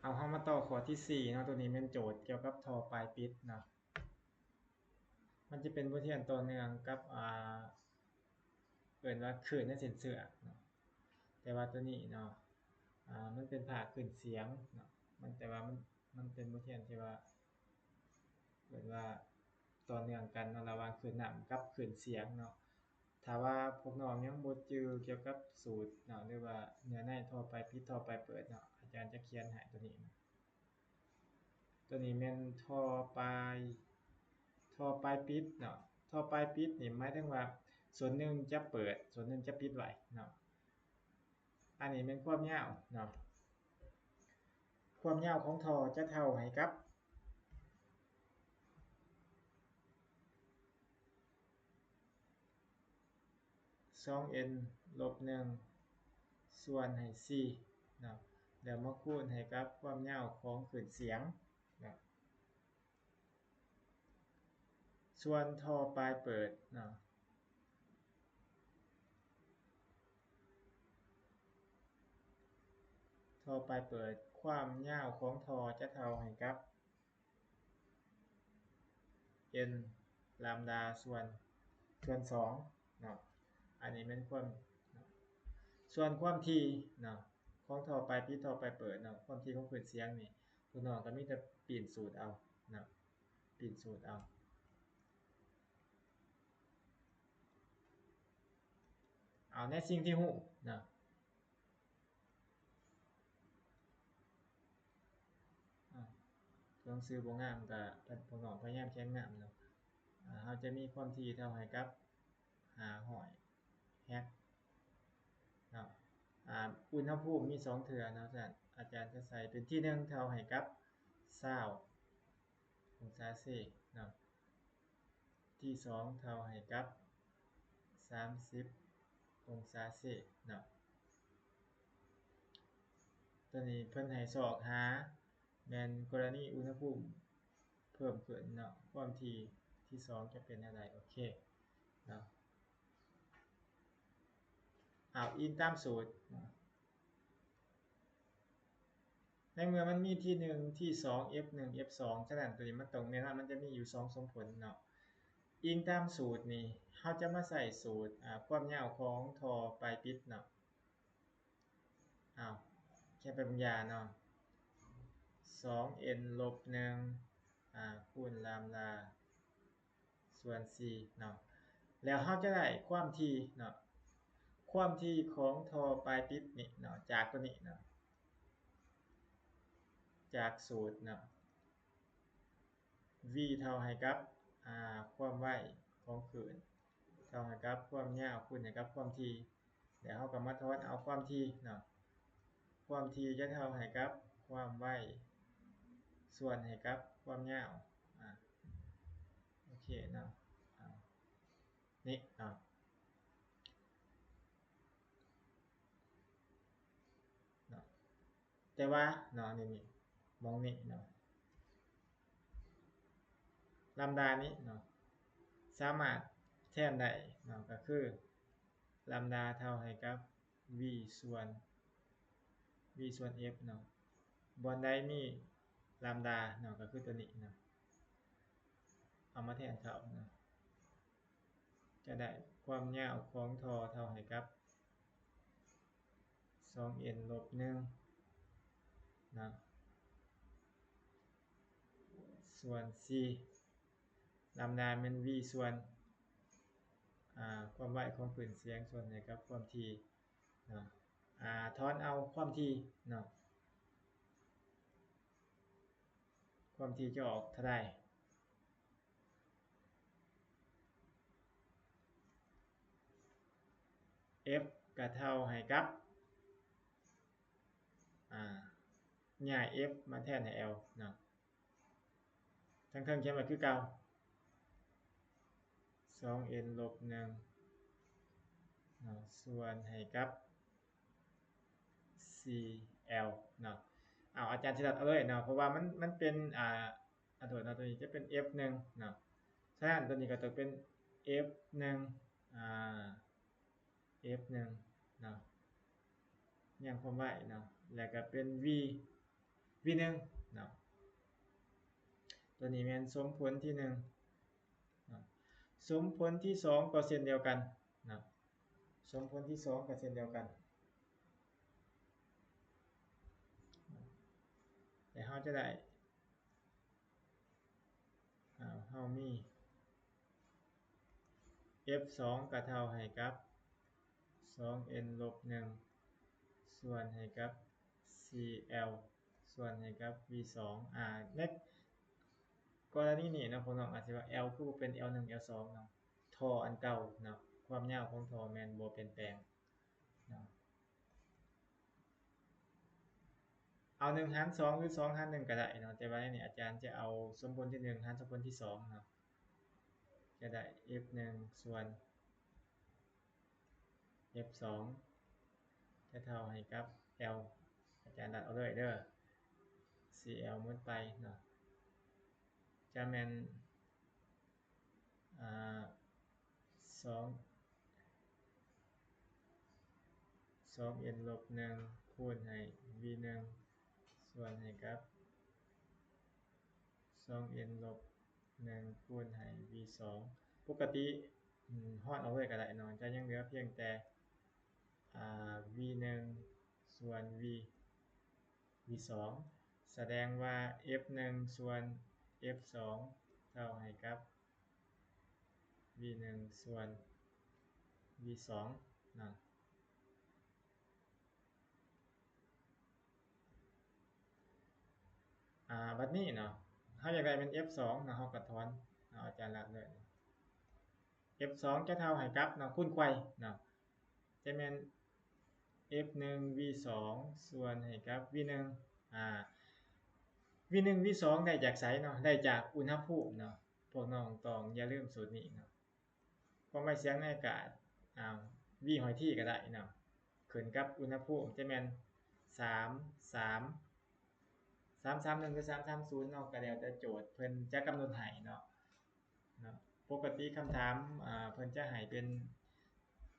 ເອົາ ເຮົາມາຕໍ່ຂໍ້ທີສີ່ເນາະ, ໂຕນີ້ແມ່ນໂຈດກ່ຽວກັບທໍ່ປາຍປິດເນາະ. ມັນຈະເປັນບົດຮຽນຕໍ່ເນື່ອງກັບ ອ່າ ເອີ້ນວ່າຄື້ນໃນເສັ້ນເຊື່ອມເນາະ, ແຕ່ວ່າໂຕນີ້ເນາະ ອ່າ ມັນເປັນພາກຄື້ນສຽງເນາະ, ມັນ ແຕ່ວ່າມັນ ມັນເປັນບົດຮຽນທີ່ວ່າ ເອີ້ນວ່າຕໍ່ເນື່ອງກັນເນາະ ລະຫວ່າງຄື້ນນ້ຳກັບຄື້ນສຽງເນາະ. ຖ້າວ່າພວກນ້ອງຍັງບໍ່ຈື່ກ່ຽວກັບສູດເນາະ ຫຼືວ່າເນື້ອໃນທໍ່ປາຍປິດ ທໍ່ປາຍເປີດເນາະ, ອາຈານຈະຂຽນໃຫ້ໂຕນີ້ເນາະ. ໂຕນີ້ແມ່ນທໍ່ປາຍ ທໍ່ປາຍປິດເນາະ. ທໍ່ປາຍປິດນີ້ໝາຍເຖິງວ່າສ່ວນໜຶ່ງຈະເປີດ ສ່ວນໜຶ່ງຈະປິດໄວ້ເນາະ. ອັນນີ້ແມ່ນຄວາມຍາວເນາະ, ຄວາມຍາວຂອງທໍ່ຈະເທົ່າໃຫ້ກັບ ສອງເອັນ ລົບໜຶ່ງ ສ່ວນໃຫ້ສີ່ເນາະ, ແລ້ວມາຄູນໃຫ້ກັບຄວາມຍາວຂອງຄື້ນສຽງເນາະ. ສ່ວນທໍ່ປາຍເປີດເນາະ, ທໍ່ປາຍເປີດ ຄວາມຍາວຂອງທໍ່ຈະເທົ່າໃຫ້ກັບ ເອັນ ລຳດາ ສ່ວນ ສ່ວນສອງເນາະ. ອັນນີ້ແມ່ນຄວາມ ເນາະ ສ່ວນຄວາມຖີ່ເນາະ ຂອງທໍ່ປາຍປິດ ທໍ່ປາຍເປີດເນາະ, ຄວາມຖີ່ຂອງຄື້ນສຽງນີ້ ພວກນ້ອງກໍມີແຕ່ປີ້ນສູດເອົາເນາະ, ປີ້ນສູດເອົາ. ເອົາ ໃນສິ່ງທີ່ຮູ້ເນາະ. ອາ ຕົວໜັງສືບໍ່ງາມກໍ ພ- ພວກນ້ອງພະຍາຍາມຂຽນງາມເນາະ. ອາ ເຮົາຈະມີຄວາມຖີ່ເທົ່າໃຫ້ກັບ ຫ້າຮ້ອຍແຮັກເນາະ. ອາ ອຸນຫະພູມມີສອງເທື່ອເນາະ, ສະນັ້ນອາຈານຈະໃສ່ເປັນທີໜຶ່ງເທົ່າໃຫ້ກັບ ຊາວ ອົງສາເຊເນາະ, ທີສອງເທົ່າໃຫ້ກັບ ສາມສິບ ອົງສາເຊເນາະ. ໂຕນີ້ເພິ່ນໃຫ້ຊອກຫາແມ່ນກໍລະນີອຸນຫະພູມເພີ່ມຂຶ້ນເນາະ, ຄວາມຖີ່ທີສອງຈະເປັນແນວໃດ? ໂອເຄເນາະ. ເອົາ ອີງຕາມສູດເນາະ. ໃນເມື່ອມັນມີທີໜຶ່ງ ທີສອງ ເອັຟໜຶ່ງ ເອັຟສອງ ສະນັ້ນໂຕນີ້ມັນຕ້ອງ ແນ່ນອນມັນຈະມີຢູ່ສອງສົມຜົນເນາະ. ອີງຕາມສູດນີ້ ເຮົາຈະມາໃຊ້ສູດ ອາ ຄວາມຍາວຂອງທໍ່ປາຍປິດເນາະ. ເອົາ ຂຽນໄປເບິ່ງຢ່າເນາະ, ສອງເອັນ ລົບໜຶ່ງ ອາ ຄູນລຳດາ ສ່ວນສີ່ເນາະ. ແລ້ວເຮົາຈະໄດ້ຄວາມຖີ່ເນາະ, ຄວາມຖີ່ຂອງທໍ່ປາຍປິດນີ້ເນາະ ຈາກໂຕນີ້ເນາະ, ຈາກສູດເນາະ V ເທົ່າໃຫ້ກັບ ອາ ຄວາມໄວຂອງຄື້ນ ເທົ່າໃຫ້ກັບຄວາມຍາວຄູນໃຫ້ກັບຄວາມຖີ່. ແລ້ວເຮົາກໍມາຖອນເອົາຄວາມຖີ່ເນາະ, ຄວາມຖີ່ຈະເທົ່າໃຫ້ກັບຄວາມໄວ ສ່ວນໃຫ້ກັບຄວາມຍາວ. ອາ ໂອເຄເນາະ, ເອົາ ນີ້ເນາະ ເນາະ. ແຕ່ວ່າເນາະ ນີ້ ນີ້ ໝ່ອງນີ້ເນາະ, ລຳດານີ້ເນາະ ສາມາດແທນໄດ້ເນາະ, ກໍຄືລຳດາເທົ່າໃຫ້ກັບ V ສ່ວນ V ສ່ວນ F ເນາະ. ບ່ອນໃດມີລຳດາເນາະ ກໍຄືຕົວນີ້ເນາະ, ເອົາມາແທນເຂົ້າເນາະ. ຈະໄດ້ຄວາມຍາວຂອງທໍ່ເທົ່າໃຫ້ກັບ ສອງ N ລົບ ໜຶ່ງ ເນາະ ສ່ວນ C. ລຳດາແມ່ນ V ສ່ວນ ອາ ຄວາມໄວຂອງຄື້ນສຽງ ສ່ວນໃຫ້ກັບຄວາມຖີ່ ເນາະ. ອາ ຖອນເອົາຄວາມຖີ່ ເນາະ, ຄວາມຖີ່ຈະອອກເທົ່າໃດ? F ກະເທົ່າໃຫ້ກັບ ອາ ຍ້າຍ F ມາແທນໃຫ້ L ເນາະ, ທາງເທິງຂຽນໄວ້ຄືເກົ່າ ສອງ N ລົບ ໜຶ່ງ ເນາະ ສ່ວນໃຫ້ກັບ C L ເນາະ. ເອົາ ອາຈານຊິຕັດເອົາເລີຍເນາະ ເພາະວ່າມັນ ມັນເປັນ ອາ ອາ ໂທດເນາະ, ຕົວນີ້ຈະເປັນ F ໜຶ່ງ ເນາະ. ສະນັ້ນ ຕົວນີ້ກໍຕ້ອງເປັນ F ໜຶ່ງ ອາ F ໜຶ່ງ ເນາະ, ຍັງຄວາມໄວເນາະ, ແລ້ວກໍເປັນ V V ໜຶ່ງເນາະ ຕົວນີ້ແມ່ນສົມຜົນທີໜຶ່ງເນາະ ສົມຜົນທີສອງກໍເຊັ່ນດຽວກັນເນາະ ສົມຜົນທີສອງກໍເຊັ່ນດຽວກັນ ແລະເຮົາຈະໄດ້ ເຮົາມີ F ສອງ ກໍເທົ່າໃຫ້ກັບ ສອງ N ລົບ ໜຶ່ງ ສ່ວນໃຫ້ກັບ ສີ່ L ສ່ວນໃຫ້ກັບ V ສອງ ອາ ໃນກໍລະນີນີ້ເນາະ ພວກນ້ອງອາດຊິວ່າ L ຄືບໍ່ເປັນ L ໜຶ່ງ L ສອງ ເນາະ ທໍ່ອັນເກົ່າເນາະ ຄວາມຍາວຂອງທໍ່ແມ່ນບໍ່ປ່ຽນແປງເນາະ ເອົາ ໜຶ່ງ ຫານ ສອງ ຫຼື ສອງ ຫານ ໜຶ່ງ ກໍໄດ້ເນາະ ແຕ່ວ່າໃນນີ້ອາຈານຈະເອົາສົມຜົນທີໜຶ່ງ ຫານສົມຜົນທີສອງເນາະ ຈະໄດ້ F ໜຶ່ງ ສ່ວນ F ສອງ ຈະເທົ່າໃຫ້ກັບ L ອາຈານດັດເອົາເລີຍເດີ ສີ່ L ໝົດໄປເນາະ ຈະແມ່ນ ອາ ສອງ ສອງ N ລົບ ໜຶ່ງ ຄູນໃຫ້ V ໜຶ່ງ ສ່ວນໃຫ້ກັບ ສອງ N ລົບ ໜຶ່ງ ຄູນໃຫ້ V ສອງ ປົກກະຕິ ອືມ ຫອນອອກເລີຍກໍໄດ້ເນາະ ຈະຍັງເຫຼືອພຽງແຕ່ ອາ V ໜຶ່ງ ສ່ວນ V V ສອງ ສະແດງວ່າ F ໜຶ່ງ ສ່ວນ F ສອງ ເທົ່າໃຫ້ກັບ V ໜຶ່ງ ສ່ວນ V ສອງ ເນາະ ອາ ບັດນີ້ເນາະ ເຮົາຢາກໄດ້ແມ່ນ F ສອງ ເນາະ ເຮົາກໍຖອນເນາະ ອາຈານລັດເລີຍ F ສອງ ຈະເທົ່າໃຫ້ກັບເນາະ ຄູນໄຂວ້ເນາະ ຈະແມ່ນ F ໜຶ່ງ V ສອງ ສ່ວນໃຫ້ກັບ V ໜຶ່ງ ອາ V ໜຶ່ງ V ສອງ ໄດ້ຈາກໃສເນາະ ໄດ້ຈາກອຸນຫະພູມເນາະ ພວກນ້ອງຕ້ອງຢ່າລືມສູດນີ້ເນາະ ຄວາມໄວສຽງໃນອາກາດ ອາ V ຮ້ອຍທີກໍໄດ້ເນາະ ຂຶ້ນກັບອຸນຫະພູມ ຈະແມ່ນ ສາມ ສາມ ສາມ ສາມ ໜຶ່ງ ຫຼື ສາມ ສາມ ສູນ ເນາະ ກໍແລ້ວແຕ່ໂຈດເພິ່ນຈະກຳນົດໃຫ້ເນາະ ເນາະ ປົກກະຕິຄຳຖາມ ອາ ເພິ່ນຈະໃຫ້ເປັນ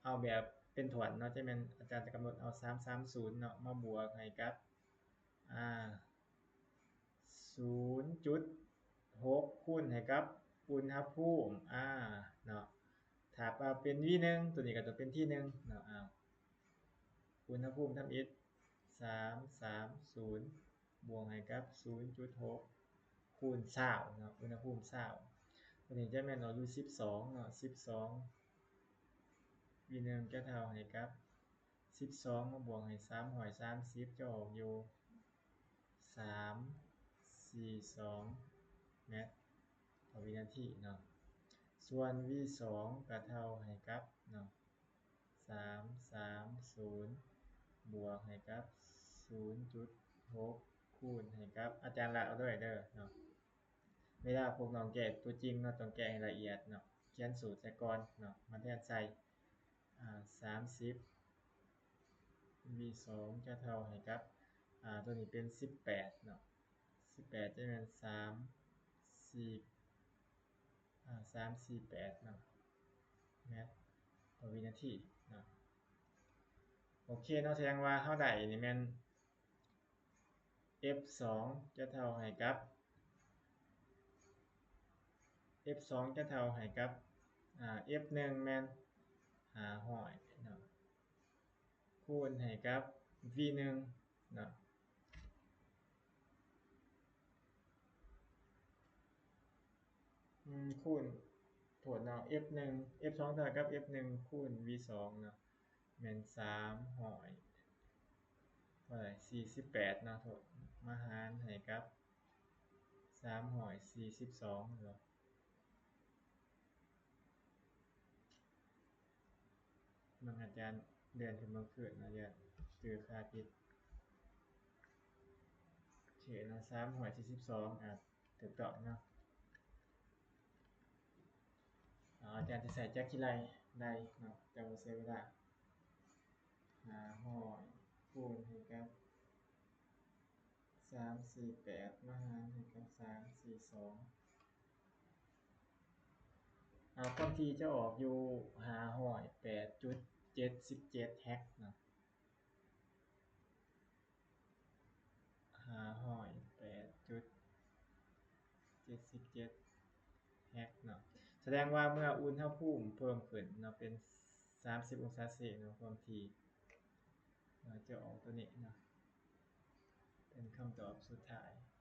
ເອົາແບບເປັນຖ້ວນເນາະ ຈະແມ່ນອາຈານຈະກຳນົດເອົາ ສາມ ສາມ ສູນ ເນາະ ມາບວກໃຫ້ກັບ ອາ ສູນຈຸດຫົກ ຄູນໃຫ້ກັບອຸນຫະພູມ ອາ ເນາະ ຖ້າວ່າເປັນ V ໜຶ່ງ ຕົວນີ້ກໍຕ້ອງເປັນ T ໜຶ່ງ ເນາະ ອາ ອຸນຫະພູມທຳອິດ ສາມ ສາມ ສູນ ບວກໃຫ້ກັບ ສູນຈຸດຫົກ ຄູນ ຊາວ ເນາະ ອຸນຫະພູມ ຊາວ ຕົວນີ້ຈະແມ່ນອອກຢູ່ ສິບສອງ ເນາະ ສິບສອງ V ໜຶ່ງ ຈະເທົ່າໃຫ້ກັບ ສິບສອງ ມາບວກໃຫ້ ສາມຮ້ອຍສາມສິບ ຈະອອກຢູ່ ສາມ ສີ່ ສອງ ແມັດຕໍ່ວິນາທີເນາະ ສ່ວນ V ສອງ ກໍເທົ່າໃຫ້ກັບເນາະ ສາມ ສາມ ສູນ ບວກໃຫ້ກັບ ສູນຈຸດຫົກ ຄູນໃຫ້ກັບ ອາຈານລັດເອົາເລີຍເດີເນາະ ເວລາພວກນ້ອງແກ້ຕົວຈິງເນາະ ຕ້ອງແກ້ໃຫ້ລະອຽດເນາະ ຂຽນສູດໃສ່ກ່ອນເນາະ ມາແທນໃສ່ ອາ ສາມສິບ V ສອງ ຈະເທົ່າໃຫ້ກັບ ອາ ຕົວນີ້ເປັນ ສິບແປດ ເນາະ ສິບແປດ ຈະແມ່ນ ສາມ ສີ່ ອາ ສາມ ສີ່ ແປດ ເນາະ ແມັດຕໍ່ວິນາທີເນາະ ໂອເຄເນາະ ສະແດງວ່າເຮົາໄດ້ນີ້ແມ່ນ F ສອງ ຈະເທົ່າໃຫ້ກັບ F ສອງ ຈະເທົ່າໃຫ້ກັບ ອາ F ໜຶ່ງ ແມ່ນ ຫ້າຮ້ອຍ ເນາະ ຄູນໃຫ້ກັບ V ໜຶ່ງ ເນາະ ອືມ ຄູນ ໂທດເນາະ F ໜຶ່ງ F ສອງ ເທົ່າກັບ F ໜຶ່ງ ຄູນ V ສອງ ເນາະ ແມ່ນ ສາມຮ້ອຍ ເທົ່າໃດ ສີ່ສິບແປດ ເນາະ ໂທດ ມາຫານໃຫ້ກັບ ສາມຮ້ອຍສີ່ສິບສອງ ເນາະ ເບິ່ງອາຈານເລື່ອນຂຶ້ນເບິ່ງຄືນເນາະ ຢ້ານຈື່ຄ່າຜິດ ໂອເຄເນາະ ສາມຮ້ອຍສີ່ສິບສອງ ອາ ຖືກຕ້ອງເນາະ ອາ ອາຈານຈະໃຊ້ຈັກຂີ້ໄລ່ໄລ່ເນາະ ຈະບໍ່ເສຍເວລາ ຫ້າຮ້ອຍ ຄູນໃຫ້ກັບ ສາມສີ່ແປດ ມາຫານໃຫ້ກັບ ສາມສີ່ສອງ ອາ ຄວາມຖີ່ຈະອອກຢູ່ ຫ້າຮ້ອຍແປດຈຸດເຈັດສິບເຈັດ ແຮັກເນາະ ຫ້າຮ້ອຍ ສິບເຈັດແຮັກເນາະ. ສະແດງວ່າເມື່ອອຸນຫະພູມເພີ່ມຂຶ້ນເນາະ ເປັນສາມສິບອົງສາເຊນເນາະ ຄວາມຖີ່ເນາະ ຈະອອກຕົວນີ້ເນາະ ເປັນຄຳຕອບສຸດທ້າຍ.